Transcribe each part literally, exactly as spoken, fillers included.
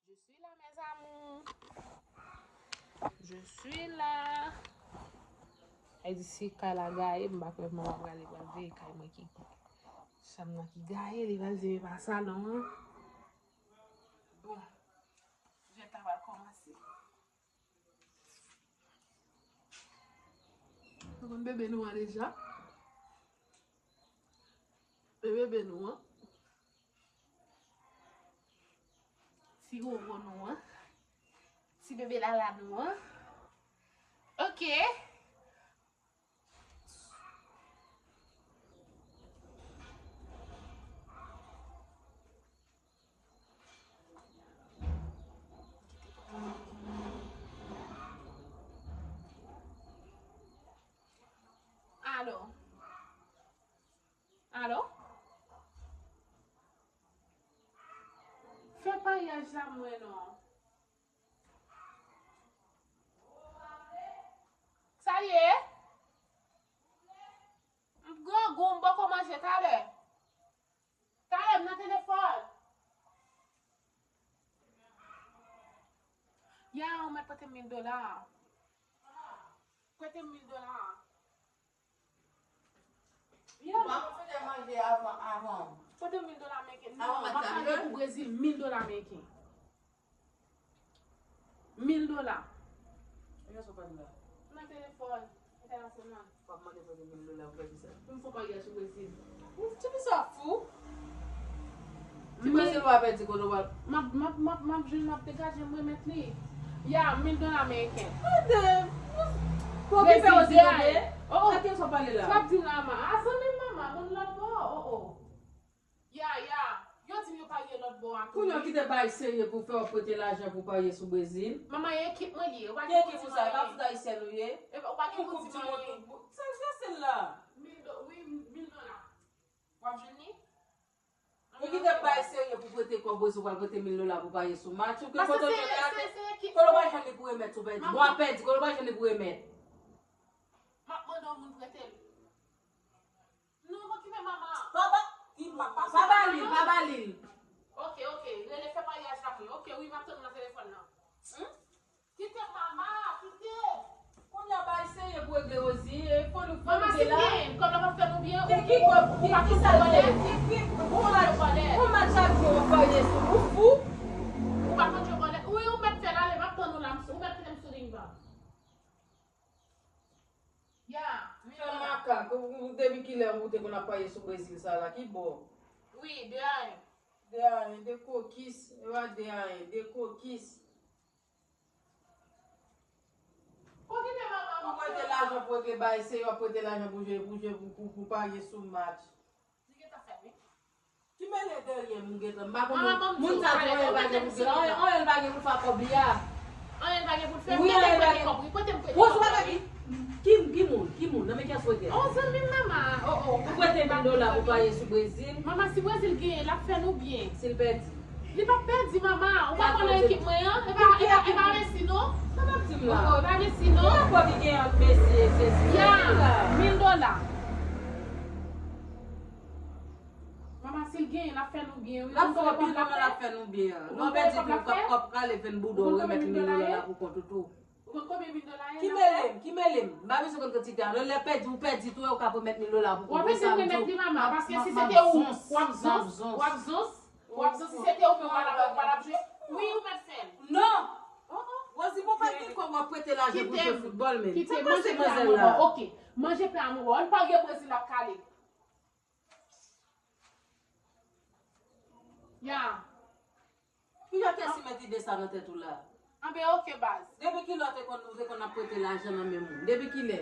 Je suis là, mes amours. Je suis là. Ay di si kay la gaye, m pa kwè mwen ap prale pral veye kay mwen ki. Chanm nan ki gaye, li pral di pa salon an. Bon, jwèt la pral kòmanse. Nou konn bebe nou an deja. E bebe nou an. Ti wowo nou an. Ti bebe lala nou an. Ok. Alo? Alo? Fè paryaj la mwen non. Sa ye? M grangou, m poko manje, talè. Talè, m nan telefòn. Ya, ou mèt pote m mil dola. Pote m mil dola. Ya. Ou pa konn fete manje avan, avan. Pote m mil dola ameriken. Non, m ap pale pou Brezil, mil dola ameriken. Mil dola. Kiyès ou pale la? Nan telefòn entènasyonal. W ap mande pote mil dola pou fè kisa? Pou m fè paryaj sou Brezil. Ou, tifi sa fou. Ti Brezil w ap pèdi kote w al. M ap, m ap, m ap, m ap jwenn, m ap degaje, m remèt li. Ya, mil dola ameriken. Gade, pou okipe yo di tande. Oh, oh. Gade sa w pale la. Sa w ap di m la, ma? A, zanmi m, mama, moun lòt bò. Oh, oh. Ya, ya. Yo di m yo parye lòt bò a tou. Kounye a w kite bay serye pou fè w ap prete lajan pou parye sou Brezil. Manman, e ekip mwen li ye. Ou pa gen pou di m anyen. Ki ekip ou sa? E pa fout ayisyèn ou ye? E pa, ou pa gen pou di m anyen. Sa, sa se la. Mil do-, wi, mil dola. W ap jwenn li? Ou kite bay serye pou prete kòb Brezil, ou pral prete mil dola pou parye sou match. Ou gen kote w jwenn li a tè. Kote w pral jwenn li pou remèt si w pèdi? Bon, w ap pèdi, kote w pral jwenn li pou remèt? M ap mande yon moun prete l. Non, okipe manman. Pa ba, li pa, pa, pa ba li, pa ba li. Ok, ok. Rele fè paryaj la pou mwen. Ok, wi, m ap tann ou nan telefòn nan. Hmm? Kite manman, kite. Kounye a bay serye pou regle Rosie, e fò nou fè nou la. Manman, si byen, kòb la p ap fè nou byen, ou, ou, ou pa konn jwe bòlèt. Ou pa konn jwe bòlèt. Ou pa konn jwe bòlèt. Wi, ou mèt fè l ale, m ap tann ou la, m sou, ou mèt kite m sou liy ban. Ya, mil dola. Fè makak, ou, ou, depi kilè ou te konn ap parye sou Brezil sa la, ki bò? Wi, de ayen. De ayen, de kokis, e pa de ayen, de kokis. Okipe manman. Ou prete lajan pou regle bay serye, w ap prete lajan pou jwe, pou jwe, pou, pou, pou parye sou match. Li gentan fè, wi. Ki mele dèyè m ou gentan. M pa konn moun sa tou, anyen l pa gen pou fè, anyen, anyen l pa gen pou fè ak kòb li a. Anyen l pa gen pou l fè. Wi, anyen l pa gen. Prete m, prete m kòb, wi. Prete m, prete m kòb, wi. Ki, ki moun, ki moun, nan men kiyès ou prete? On zanmi m, manman. Oh, oh. Ou prete mil dola pou parye sou Brezil. Manman, si Brezil genyen, l ap fè nou byen. Si l pèdi? Li p ap pèdi, manman. Ou pa konnen ekip mwen an? E pa, e pa, e pa Messi, non? Sa w ap di m la? Oh, oh, e pa Messi, non? Ki rapò ki gen ant Messi e Messi? Ya, mil dola. Manman, si l genyen, l ap fè nou byen, wi. L ap fè w byen, manman, l ap fè nou byen. Lè w pèdi, pou w p ap, p ap prale vin bouda w remèt mil dola la pou kont ou tou. Ou konn konbyen mil dola ye? Ki mele m, ki mele m? M pa bezwen konn kantite a. Lè, lè pèdi, ou pèdi tou, e ou ka remèt mil dola pou kont ou. W ap ede m remèt li, manman, paske si se te ou, w ap zons, w ap zons, w ap zons, si se te ou menm, w pa t ap, w pa t ap jwe. Wi, ou mèt fè l. Non! Rosie, bon, pa gen kòb w ap prete lajan pou jwe foutbòl, men. Kite m, kite m, manje pè a, manman. Ok, manje pè a, manman. Ann parye Brezil ap kale. Ya. Kijan Kèsi mete ide sa nan tèt ou la? Anben, ok, baz. Depi kilè w te konn, ou te konn ap prete lajan nan men moun? Depi kilè?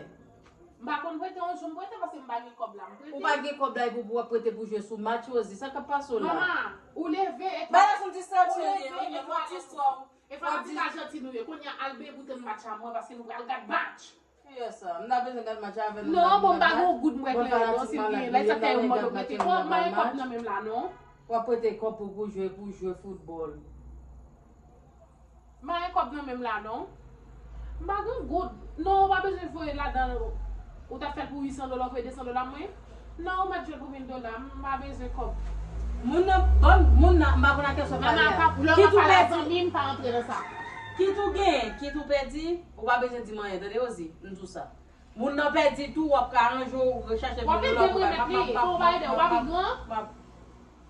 M pa konn prete, yon jou m prete, paske m pa gen kòb la, m prete. Ou pa gen kòb la, epi w ap prete pou jwe sou match, Rosie, sa k ap pase w la? Manman, ou leve, etwal. Bagay la se yon distraksyon li ye, wi, men yon ti istwa. E fanatik Ajantin nou ye, kounye a al byen pou tann match a mwen, paske nou pral gad match. Kiyès sa? M ta bezwen gad match avè nou. Non, bon, m pa gen yon goud m wè klè non, si l gen, lè sa fè yo mande w prete kòb, m pa gen kòb nan men m la non. W ap prete kòb pou, pou jwe, pou jwe foutbòl. M pa gen kòb nan men m la non. M pa gen goud. Non, ou pa bezwen voye ladan. Ou t ap fè l pou uit san dola, ou voye de san dola mwen. Non, ou mèt jwe l pou mil dola. M pa bezwen kòb. Moun nan, bon, moun nan, m pa konn a kiyès w ap pale a. Kit ou pèdi, zanmi m pa antre nan sa. Kit ou genyen, kit ou pèdi, ou pa bezwen di m anyen, tande Rosie, m di w sa. Moun nan pèdi tou, w ap ka ranje w, rechache moun nan lòt ou bay. M ap, m ap, m ap, m ap, m ap, m ap, m ap.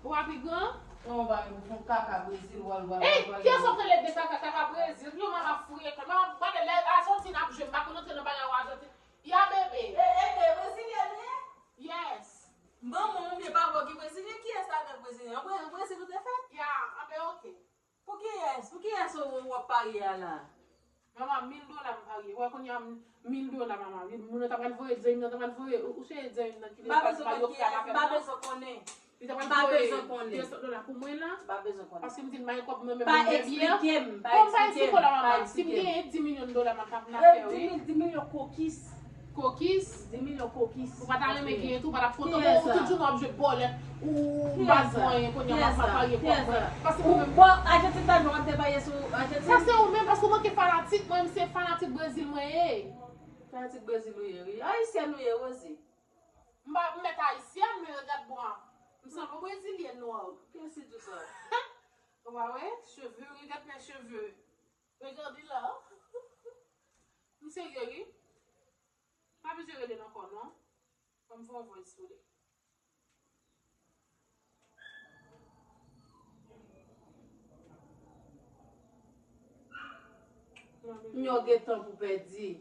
Ou pa pi gran? Ou pa pi gran? Non, ou pa pi gran. Kaka Brezil, w al, w al, w al. Ey, kiyès w ap rele de kaka, kaka Brezil? Yo, mama frekan. Mama, gade lè Ajantin ap jwe, m pa konn antre nan bagay ou Ajantin. Ya bebe. E, e, e, Brezilyen ou ye? Yes. Manman w oubyen papa w ki Brezilyen? Kiyès la nan Brezilyen? An Brezil ou te fèt? Ya, anben oke. Pou kiyès? Pou kiyès w ap parye a la? Mama, mil dola m parye. Wè kounye a mil dola, mama. Moun yo ta pral voye, zanmi m nan ta pral voye. Ou se zanmi m nan ki te pral voye yo frè avè m nan. M pa bezwen konnen. Li ta pral voye de san dola pou mwen la. M pa bezwen konnen. Paske m di l m pa gen kòb mwen menm mwen byen. Pa eksplike m, pa eksplike m. Kòm m pa gen ti kola, mama. Si m genyen dis milyon dola, m ap fè wi. Dis milyon kokis. Kokis. Dis milyon kokis. Ou pa ta renmen genyen tou, ou pa t ap kontan. Bon, ou tout jounen w ap jwe bòlèt, ou pa di mwen anyen, kounye a m ap parye kòb mwen. Paske ou menm. Bon, Ajantin ta jwe, w ap te parye sou Ajantin. Sa se ou menm, paske ou manke fanatik, mwen menm se fanatik Brezil mwen ye. Fanatik Brezil ou ye, wi. Ayisyèn ou ye, Rosie. M pa, m mèt ayisyèn, men regarde-moi. M sanble yon brezilyèn nwa. Qu'est-ce que c'est ça? Ou pa wè? Cheve, regarde mes cheve. Regarde la. M serye wi. Pa bezwen rele l ankò non. Ban m fè yon voice pou li. Nyo gen tan pou pèdi.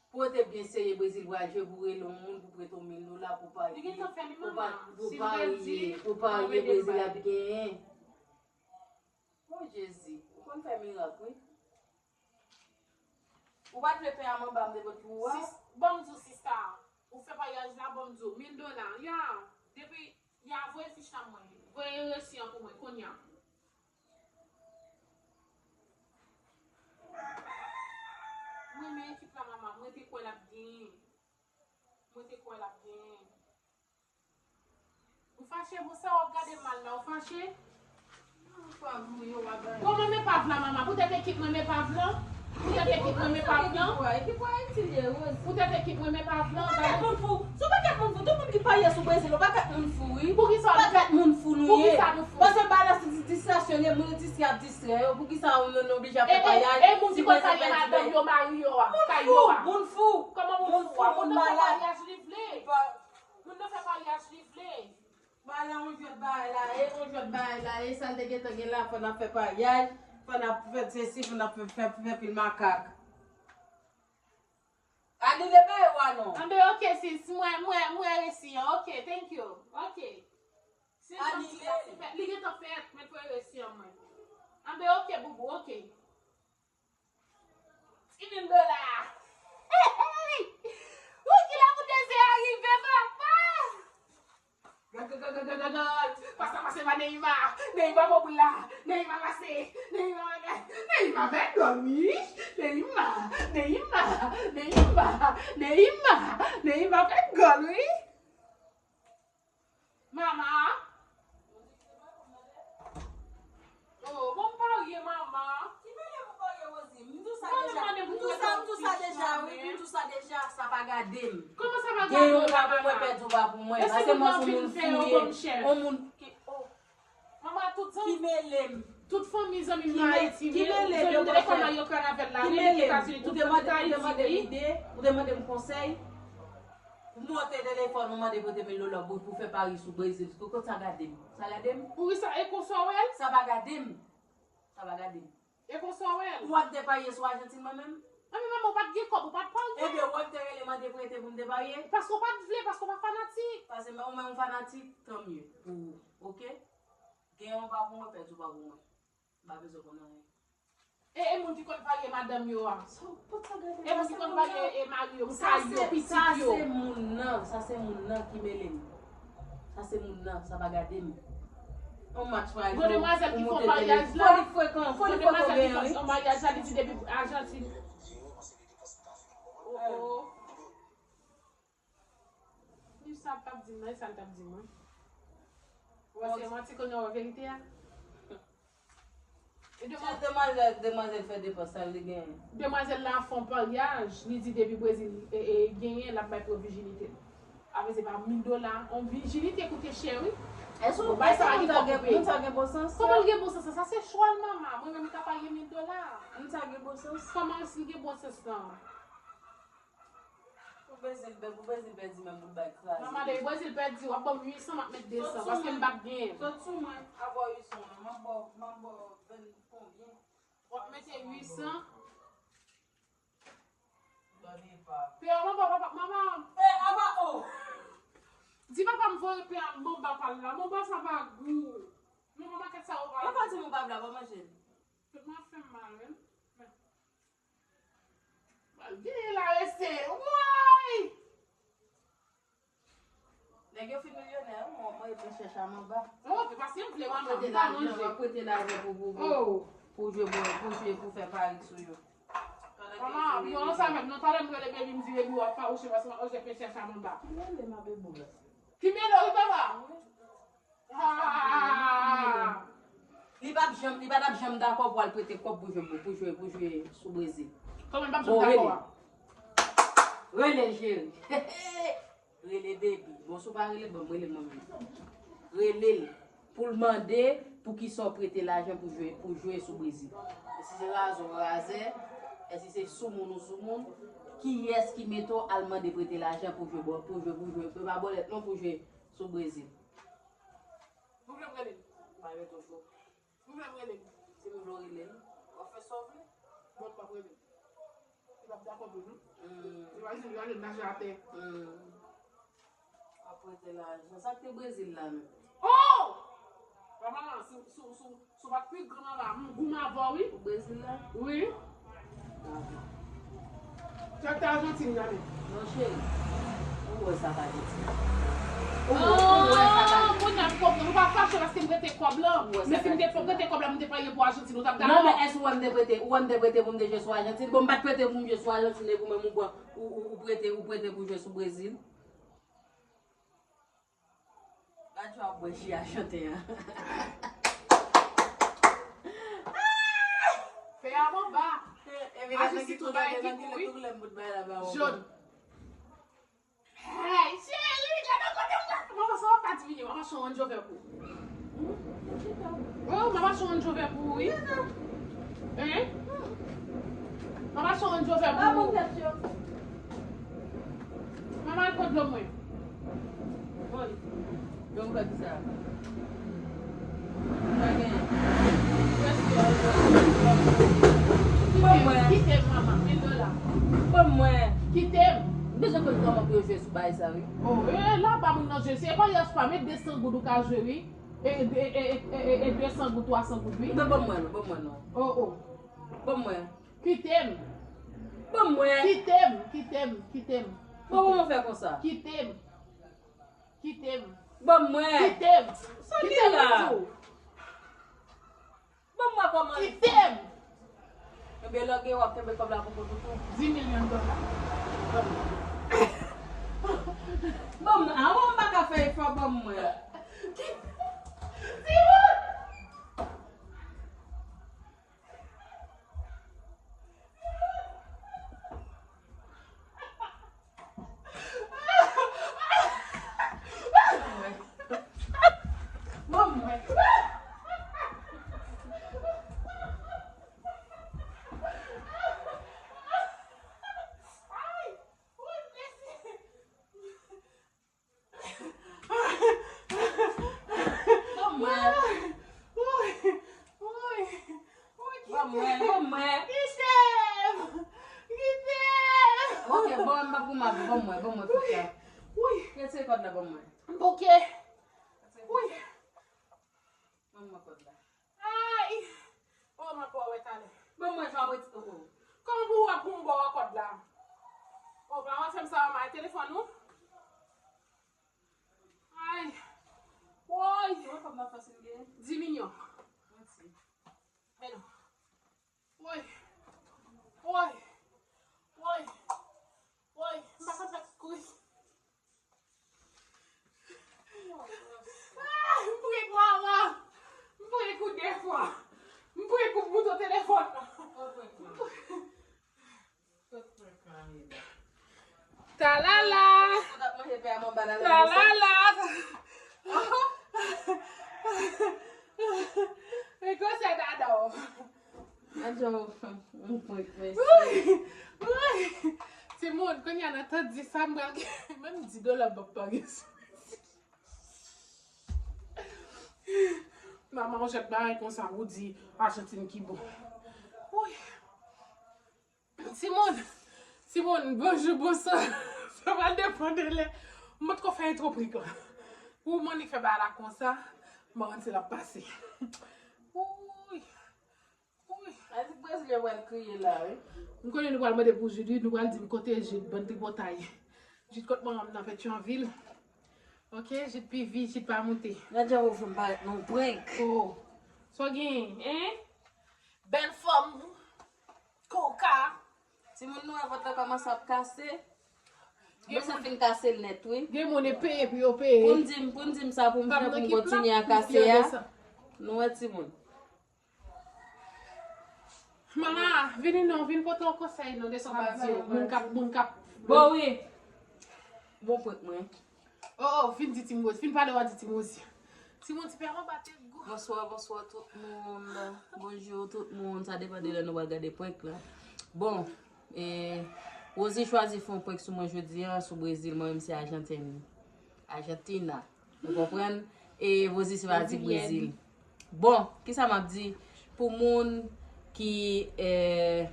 Pou w te byen serye Brezil pral jwe, pou w rele yon moun pou prete w mil dola pou w parye, pou w parye, pou w parye Brezil ap genyen. O Jezi, ou konn fè mirak wi. Ou pa t vle pen a manba m te pot pou ou a? Sis, ban m di w sista, ou fè paryaj la, ban m di w, mil dola, ya, depi, ya, voye fich la mwen, voye resi an pou mwen, kounye a. Mwen renmen ekip la mama, mwen te kwè l ap genyen. Mwen te kwè l ap genyen. Ou fache pou sa w ap gade mal la, ou fache? Bon, mwen men pav la mama, poutèt ekip mwen men pav lan. Poutèt ekip mwen men pav lan. Poutèt ekip mwen men pav lan. Yon pakèt moun fou. Se yon pakèt moun fou. Tout moun ki parye sou Brezil, yon pakèt moun fou wi. Poukisa w ap fè? Pakèt moun fou nou ye. Poukisa nou fou? Paske bagay la se ti distraksyon li ye, moun yo distrè ap distrè yo. Poukisa nou oblije ap fè paryaj? E moun ki konn parye madanm yo, mari yo a, kay yo a. Moun fou, moun fou. Kòman moun fou a? Moun nan fè paryaj li vle. Moun nan fè paryaj li vle. Bagay la yon jwèt bagay la ye, yon jwèt bagay la ye, sa l te gentan gen la, fò n ap fè paryaj, fò n ap fè sesi, fò n ap fè, fè, fè pil makak. Anile bagay ou a non. Anben oke sis, mwen, mwen, mwen resi an, oke, thank you, oke. Se janti la, se fèt, li gentan fèt, mwen fè resi an mwen. Anben oke boubou, oke. Ti mil dola a. Hey! Ou ki lè pou dezè a rive, papa! Gòl, gòl, gòl, gòl, gòl, gòl. Pase, pase pa Neymar. Neymar pran boul la. Neymar pase. Neymar bagay. Neymar fè gòl wi. Neymar, Neymar, Neymar, Neymar, Neymar fè gòl wi. Mama. Oh, bon, m parye, mama. Ki mele pou parye, Rosie? M di w sa deja. M di w sa, m di w sa deja, wi. M di w sa deja, sa pa gade m. Kòman sa pa gade w la, mama? Gen yon pa pou mwen, pèdi w pa pou mwen. Paske mwen se moun fou m ye. Yon moun ki, oh. Mama, tout zanmi. Ki mele m? Tout fanmi zanmi m nan Ayiti, men zanmi m te lekòl nan Yoka Ravèl la, men Etazini, tout fanmi t Ayiti, wi. Ou te mande m konsèy? Ou monte telefòn, ou mande pote mil dola pou, pou fè pari sou Brezil. Kot sa gade m? Sa gade m? Poukisa? E konsa w wè l? Sa pa gade m. Sa pa gade m. E konsa w wè l? Ou ap deparye sou Ajantin mwen menm? Anben manman, ou pa t gen kòb, ou pa t parye. Ebyen, ou ap te rele mande prete pou m deparye? Paske ou pa t vle, paske ou pa fanatik. Paske ou menm ou fanatik, tan mye pou ou, oke? Genyen w pa pou mwen, pèdi w pa pou mwen. M pa bezwen konn anyen. E, e moun ki konn parye madanm yo a? E moun ki konn parye e mari yo, kay yo, pitit yo? Sa se moun nan, sa se moun nan ki mele m. Sa se moun nan, sa pa gade m. Yon match pa jan. Gon demwazèl ki fè yon maryaj la. Gon demwazèl ki fè yon maryaj la, li di depi Ajantin. Oh, oh. Li sa l t ap di m nan, e sa l t ap di mwen. Ou wè se manti kounye a, ou wè verite a. Demwazèl, demwazèl fè depans sa li genyen. Demwazèl la fè yon paryaj, li di depi Brezil e, e, genyen, l ap bay pou yo vijinite l. Apre se pa mil dola, yon vijinite koute chè wi. Èske ou panse moun sa gen, moun sa gen bon sans? Kòman l gen bon sans? Sa se chwa l, manman. Mwen menm, m ka pa gen mil dola. Moun sa gen bon sans? Kòman si l gen bon sans lan? Pou Brezil pèdi, pou Brezil pèdi menm bout bay kraze. Manman, depi Brezil pèdi, w ap ban m uit san, m ap met de san, paske m p ap genyen. Sot sou mwen, avè w uit san an, m ap ba w, m ap ba w konbyen? W ap mete uit san. Pè a manba, papa, manman. Pè a ba o. Di papa m voye pè a manba pa l la. Manba sa pa gou. Manman makèt sa yo pa gou. Papa di manba la pa manje. Tout mwen fè m mal, wi. Genyen la reste. Woy! Nèg yo fin milyonè, wi, mwen, mwen ret nan chèch a manba. Oh, paske m vle manman, m pa manje. W ap prete lajan pou, pou, pou, pou jwe bò, pou jwe, pou fè parik sou yo. Manman, yon sa menm, non, talè m rele baby, m di baby, w ap fawouche, paske w ap chèch a manba. Ki mele, ma bebou la? Ki mele, wi, papa? Ah! Li p ap janm, li pa t ap janm dakò pou al prete kòb pou jwe, pou jwe, pou jwe sou Brezil. Kòman li p ap janm dakò a? Rele l, cheri. Rele baby. Bon, si w pa rele l, ban m rele l mwen menm. Rele l pou l mande poukisa w prete lajan pou jwe, pou jwe sou Brezil. E si se razè w razè, e si se soumoun ou soumoun, kiyès ki mete w al mande prete lajan pou jwe bò, pou jwe, pou jwe, e pa bòlèt non pou jwe sou Brezil. Ou vle m rele l? Pa rele toujou. Ou vle m rele l? Si m vle w rele l, w ap fè sa w vle. Bon, m p ap rele l. Li p ap dakò tou, non? Hmm. Li va jwenn, li va jwenn naje atè. Hmm. W ap prete lajan. Sa k te Brezil la menm? Oh! Manman, si, si, si, si w pa t pi gran manman, m goumen avè w, wi. Pou Brezil la? Wi. Sa k te Ajantin la menm? Non, cheri. Ou wè sa k Ajantin. Ou wè, ou wè sa k Ajantin. Kounye a m konprann. Ou pa fache paske m prete kòb la. Men si m te prete kòb la, m te pa gen pou Ajantin, ou t ap dakò? Non, men èske ou wè m te prete, ou wè m te prete pou m te jwe sou Ajantin? Bon, m pa t prete pou m jwe sou Ajantin, epi ou menm ou pran, ou, ou, ou prete, ou prete pou jwe sou Brezil. Gad jan w ap bwè ji a chante an. Fè a manba. Aji sitou bay ki pou wi. Jòn. Hey, cheri, gade kote m la. Manman, sa w ap ka diminye. Manman, se yon Range Rover pou ou. Oh, manman, se yon Range Rover pou ou, wi. Hein? Manman, se yon Range Rover pou ou. Manman, al pran dlo mwen. Bon, li. Donk, ou fè kisa? Pa gen. Ban mwen. Kite m, manman. Mil dola. Ban mwen. Kite m. M bezwen konn kòman pou yo jwe sou bagay sa, wi. Oh, e, la, ba moun nan jwe. Se pa yès pa, met de san goud ou ka jwe, wi. E, e, e de san goud, twa san goud, wi. Non, ban mwen, non, ban mwen, non. Oh, oh. Ban mwen. Kite m. Ban mwen. Kite m, kite m, kite m. Bon, kòman w fè konsa? Kite m. Kite m. Ban mwen. Kite m. Sa l ye la? Ban mwen kòman. Kite m. Enben, lè w gen, w ap kenbe kòb la pou kont ou tou. Dis milyon dola. Ban mwen. Ban mwen. Avan m pa ka fè efò, ban mwen. Ki... Timoun! Ban mwen. Woy, woy, woy, woy, kite m. Ban mwen, ban mwen. Kite m. Kite m. Ok, ban mwen, m ap goumen avè w, ban mwen, ban mwen, fè sa. Woy. Retire kòd la, ban mwen. M bouke. Woy. Ban mwen kòd la. Ay! Oh, m ap ba w wè talè. Ban mwen, jan w ap retire, oh, oh. Kòman pou w ap, pou m ba w kòd la? Oh, pa wè fè m sa, manman, e telefòn ou? Ay! Woy! Mwen kòb nan fasil gen. Dis milyon. Mèsi. Men non. Woy! Woy! Woy! Woy! M pa konn sa k kouri. Ah, m pran kou avan. M pran kou de fwa. M pran kou bouton telefòn nan. Talala! Talala! Jan w fè m prank, mesye. Timoun, kounye a nan tan di sa, m pral gen menm di dola m p ap pare sou. Manman, yon jèt bagay konsa, ou di Ajantin ki bon. Wi. Timoun, timoun, bonjou, bonswa. Sa pral depann de lè. M potko fè entwo prank lan. Pou mannik fè bagay la konsa, m pa konn si l ap pase. Wi. Wi. Ann di Brezilyen pral kriye la, wi. M konnen nou pral mande pou Jid, wi, nou pral di m kote Jid, bann tripotay. Jid kot manman m nan Petyonvil. Ok, Jid pi vi, Jid pa moute. Gad jan ou fè m parèt nan prank. Oh. Sa w genyen, en? Bèl fòm. Koka. Timoun, nou wè vant la kòmanse ap kase. Gen moun fin kase l nèt, wi. Gen moun e peye pou yo peye. Pou n di m, pou n di m sa pou m fè pou m kontinye a kase a. Nou wè timoun. Mama, vini non, vin pote yon konsèy non, de sa w ap di yo. Moun k ap, moun k ap. Bon, wi. Bon prank mwen. Oh, oh, fin di Timozi, fin pale w a di Timozi. Timoun ti pè anba te gou. Bonswa, bonswa tout moun. Bonjou tout moun. Sa depann de lè nou pral gade prank la. Bon, e, Rosie chwazi fè yon prank sou mwen jodi a, sou Brezil, mwen menm se Ajantin. Ajantina. Ou konprann? E Rosie se fanatik Brezil. Bon, kisa m ap di? Pou moun ki, eh,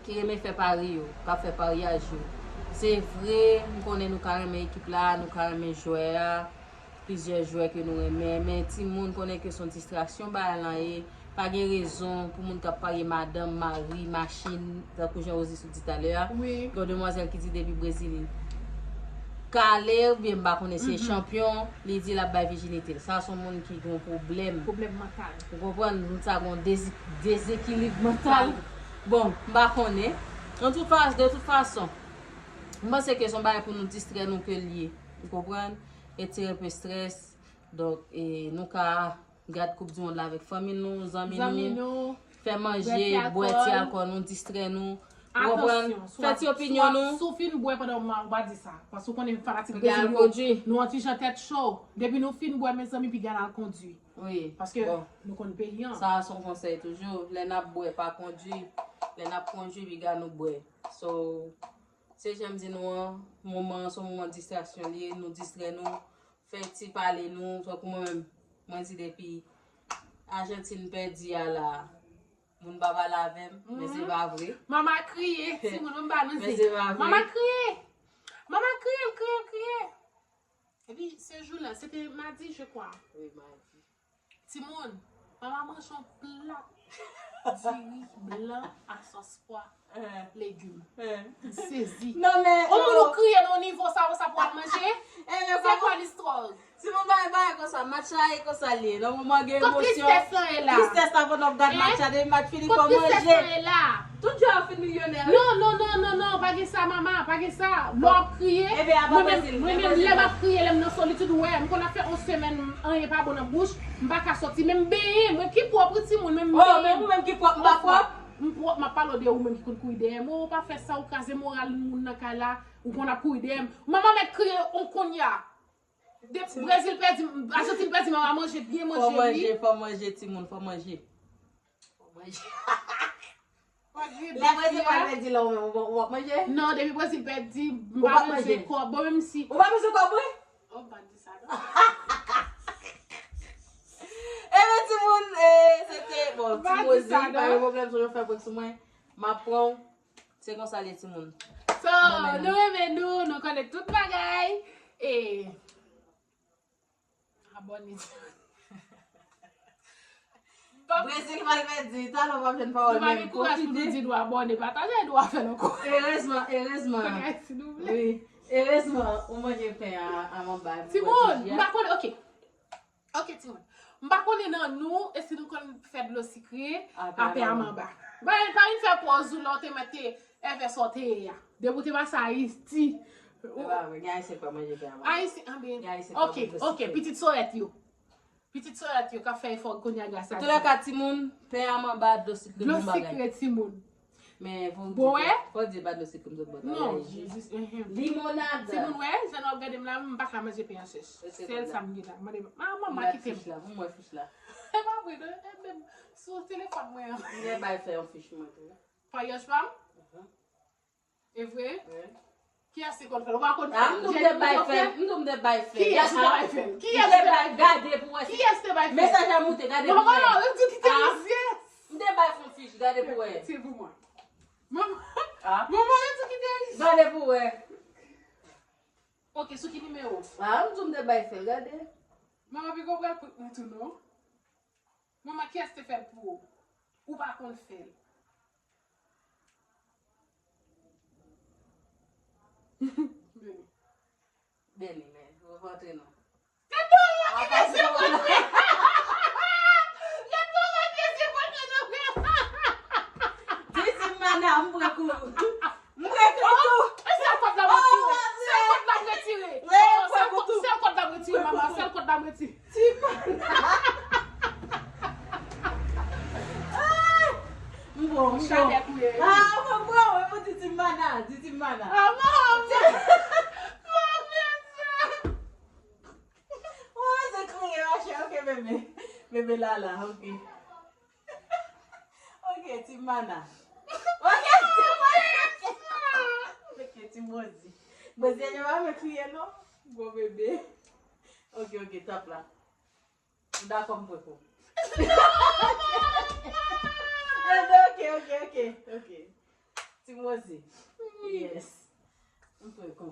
ki renmen fè pari yo, k ap fè paryaj yo. Se vre, m konnen nou ka renmen ekip la, nou ka renmen jwè a, plizyè jwè ke nou renmen, men timoun konnen ke se yon distraksyon bagay lan ye. Pa gen rezon pou moun k ap parye madanm, mari, machin, tankou jan Rosie sot di talè a. Wi. Gen yon demwazèl ki di depi Brezil kale, oubyen m pa konnen si se chanpyon, li di l ap bay vijinite l. Sa se yon moun ki gen yon pwoblèm. Pwoblèm mantal. Ou konprann? Moun sa gen yon dezi-, dezekilib mantal. Bon, m pa konnen. Nan tout fa-, de tout fason, m panse ke se yon bagay pou nou distrè nou ke l ye. Ou konprann? Retire enpe strès. Donk, e, nou ka gad Koup di Mond la avèk fanmi nou, zanmi nou, fè manje, bwè ti alkòl nou, distrè nou. Ou konprann? Fè ti opinyon nou. Si w fin bwè pandan w pa di sa. Paske w konnen fanatik Brezil yo, nou yon ti jan tèt cho. Depi nou fin bwè, mezanmi, piga n al kondui. Wi. Paske nou konn peyi an. Sa a se yon konsèy toujou. Lè n ap bwè, pa kondui. Lè n ap kondui, piga nou bwè. So, se jan m di nou an, moman an, se yon moman distraksyon li ye, nou distrè nou. Fè ti pale nou, tankou mwen menm, mwen di depi Ajantin pèdi a la, moun pa pale avè m, men se pa vre. Mama kriye, timoun, mwen ba nou zen. Men se pa vre. Mama kriye! Mama kriye, l kriye, l kriye! Epi, se jou la, se te madi, je crois. Wi, madi. Timoun, mama manje yon plat diri blan ak sòs pwa, legim. M sezi. Non, men, yon moun ou kriye nan nivo sa, ou sa pou al manje? Se kwa listwa? Timoun, bagay, bagay konsa, match la e konsa l ye. Nan moman gen emosyon, tristès la pandan w ap gad match la, depi match fini, fò manje. Tout jwè yo fin milyonè, wi. Non, non, non, non, non, pa gen sa, mama, pa gen sa. Lè w ap kriye, mwen menm, mwen menm, lè m ap kriye, lè m nan solitid, ou wè, m konn ap fè yon semèn, anyen pa bon nan bouch, m pa ka soti, men m benyen, mwen ki pwòp, wi, timoun, men m benyen. Oh, men ou menm ki pwòp, m pa pwòp? M pwòp, m ap pale w de ou menm ki konn kouri dèyè m. Oh, pa fè sa, ou kraze moral moun nan kay la, ou konn ap kouri dèyè m. Manman mèt kriye, on kounye a. Depi Brezil pèdi, Ajantin pèdi, manman manje, byen manje, wi. Fò manje, fò manje, timoun, fò manje. Fò manje. Lè Brezil pa pèdi la, ou menm, ou, ou ap manje? Non, depi Brezil pèdi, m pa manje kòb. Bon, menm si. Ou pa manje kòb, wi? Oh, m pa di sa, non. Ebyen, timoun, eh, se te, bon, Timozi, pa gen pwoblèm, si w fè prank sou mwen, m ap pran w. Se konsa l ye, timoun. So, nou renmen nou, nou konnen tout bagay. E, abòne. Brezil pral pèdi, talè w p ap jwenn pawòl menm. Nou pa gen kouraj pou nou di nou abòne, pataje, nou a fè l ankò. Erezman, erezman. Wi, erezman, ou manje pen a, a manba. Timoun, m pa konnen, ok. Ok, timoun. M pa konnen nan nou, e si nou konn fè dlo sikre, a pen a manba. Pa, pa vin fè pòz ou lè w te mete Evè sa w te ye a. Depi w te pase Ayiti. E pa vre, gen Ayisyen k pa manje pen a manba. Ayisyen, anben. Gen Ayisyen k pa manje dlo sikre. Ok, ok, pitit Sorèt yo. Pitit Sorèt yo k ap fè efò kounye a gras a Dlo sikre. Antouka, timoun, pen a manba, dlo sikre, bon bagay. Dlo sikre, timoun. Men fò m Bon, di, wè? Fò m di bad nou se kòm zòt bòt la. Non, Wè. Jezi. Mhm. Limonad. Timoun wè, jan w ap gade m la, m pa ka manje pen an chèch. Sèl sa m gen la. Mande m, ah, manman, kite m. Fich la, pou m wè fich la. E pa vre, non? E menm sou telefòn mwen an. M gen bay fè yon fich mwen tou. Paryaj pa m? Mhm. E vre? Wi. Kiyès ki konn fè l? Ou pa konn fè Ah, m l? tou m te bay fè. M tou m te bay fè. Kiyès te bay fè l? Kiyès te bay fè l? Gade pou wè. Kiyès te bay fè l? Mesaj la moute, gade pou wè. Manman, ou di kite Ah. Rizyè. M te bay fè yon fich, gade pou wè. Retire pou mwen. Manman, Ah. Manman, ou di kite Rizyè. Gade pou wè. Ok, sou ki nimewo? Ah, m tou m te bay fè, gade. Manman, pi konprann pou mwen tou non. Manman, kiyès te fè l pou ou? Ou pa konn fè l. Beni, men, ou rantre non. Gad manman ki mesye kontre. Gad manman ki mesye kontre nan frè. Di si mana, m pran kou. M pran kou tou. E sèl kòd la m retire. Sèl kòd la m retire. Sèl kòd la m retire, manman. Sèl kòd la m retire. M bon, m bon. Chalè kouye. Ah, m bon, mwen pou di ti mana, di ti mana. Ah, manman. Manman, sa. Oh, se kriye, mache, ok, bebe. Bebe la la, ok. Ok, ti mana. Ok, ti mana. Ok, ti mozi. Mozi, yo pa mwen kriye, non? Bon bebe. Ok, ok, tap la. M dakò m pran kou. Ok, ok, ok, ok. Ti mozi. Yes. M pran kou.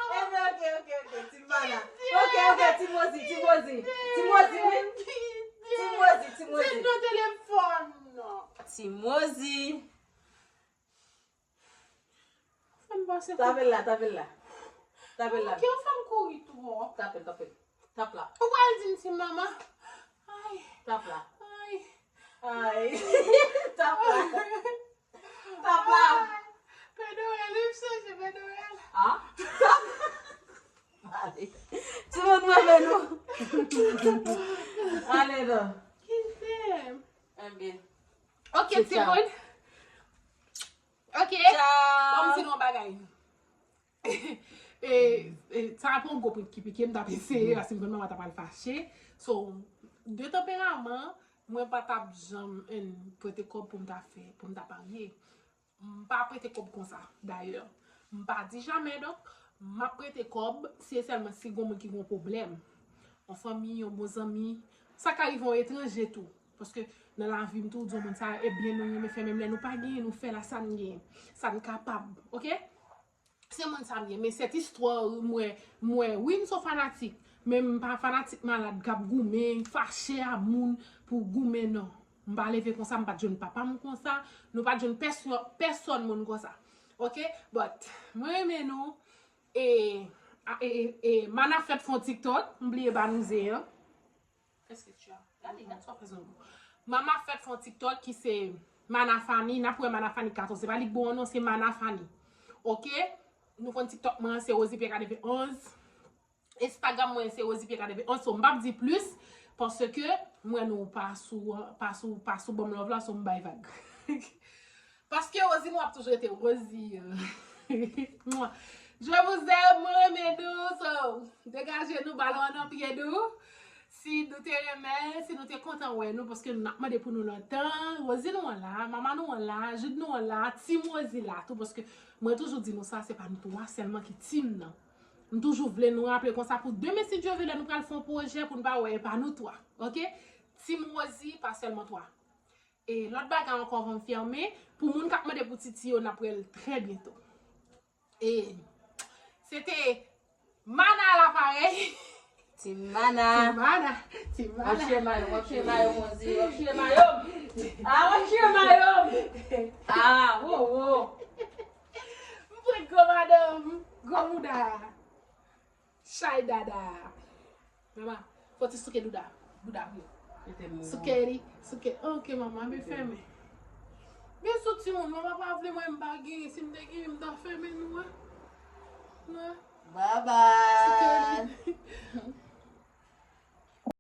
Ok, ok, ok, ok. Ti mana. Ok, ok, ti mozi, ti mozi. Ti mozi, wi. Ti mozi, ti mozi. Se nan telefòn non. Ti mozi. Fè m pase. Tape l la, tape l la. Tape l la. Ki w fè m kouri twòp. Tape l, tape l. Tap la. Ou pral di m ti manman. Ay. Tap la. Ay. Ay. Tap la. Tap la. Pè Noël, wi, m sonje Pè Noël. Ah? Tap. Ale. Ti moun mwen men nou. Ale non. Kite m. Ebyen. Ok, Se ti sa. Moun. Ok. Ciao. Ban m di nou yon bagay. E, e, sa pa yon gwo prank ki pike, m t ap eseye, paske m konn manman t ap al fache. So, de tanperaman, mwen pa t ap janm, en, prete kòb pou m ta fè, pou m ta parye. M pa prete kòb konsa, dayè. M pa di jamè, donk, m ap prete kòb, si e sèlman si gon moun ki gon pwoblèm. Yon fanmi, yon bon zanmi, sa ka rive yon etranje tou. Paske nan lavi m tou, di yon moun sa, ebyen nou renmen fè, menm lè nou pa genyen, nou fè la sa n genyen, sa n kapab, ok? Se moun sa m ye, men sèt istwa, m wè, m wè, wi, m se yon fanatik, men m pa fanatik malad k ap goumen, fache a moun pou goumen, non. M pa leve konsa, m pa t jwenn papa m konsa, nou pa t jwenn pèsò-, pèsòn moun konsa. Ok? But, mwen renmen nou, e, a, e, e, e, Mana fèt fè yon TikTok, m bliye ba nou ze an. Qu'est-ce que tu as? Gade, gade sa w fè zòrèy. Mama fèt fè yon TikTok ki se Mana Fani. N ap wè Mana Fani katòz. Se pa li k bon an non, se Mana Fani. Ok? Nou konn TikTok mwen an se Rosie Pierre katrevenonz. Instagram mwen se Rosie Pierre katrevenonz. So, m p ap di plis paske mwen nou pa sou, pa sou, pa sou ban m love la, so m bay vag. Paske Rosie nou ap toujou rete Rosie. Mwa. Je vous aime, mwen renmen nou. So, degaje nou, balon an nan pye nou. Si nou te renmen, si nou te kontan wè nou, paske n ap mande pou nou lontan. Rosie nou an la, mama nou an la, Jude nou an la, Team Rosie la tou, paske mwen toujou di nou sa, se pa nou twa sèlman ki team nan. M toujou vle nou raple konsa pou demen, si Dye vle, lè nou pral fè yon pwojè pou n pa wè e pa nou twa. Ok? Team Rosie, pa sèlman twa. E lòt bagay ankò, anvan m fèmen, pou moun k ap mande pou Titi yo, n ap wè l trè byento. E se te Mana la parèy. Team Mana. Team Mana, Team W ap Mana. chire mayo, w ap chire mayo, Rosie, w ap chire mayo. Ah, w ap chire mayo. Ah, wo, wo. M pran gwo madanm, gwo bouda. Chay dada. Mama, fò ti souke douda. Bouda pou yo. Souke li, souke. Ok, mama, men fèmen. Men sou timoun, mama pa vle mwen m pa genyen. Si m te genyen, m ta fèmen nou, an. Non. Bye bye. Souke li.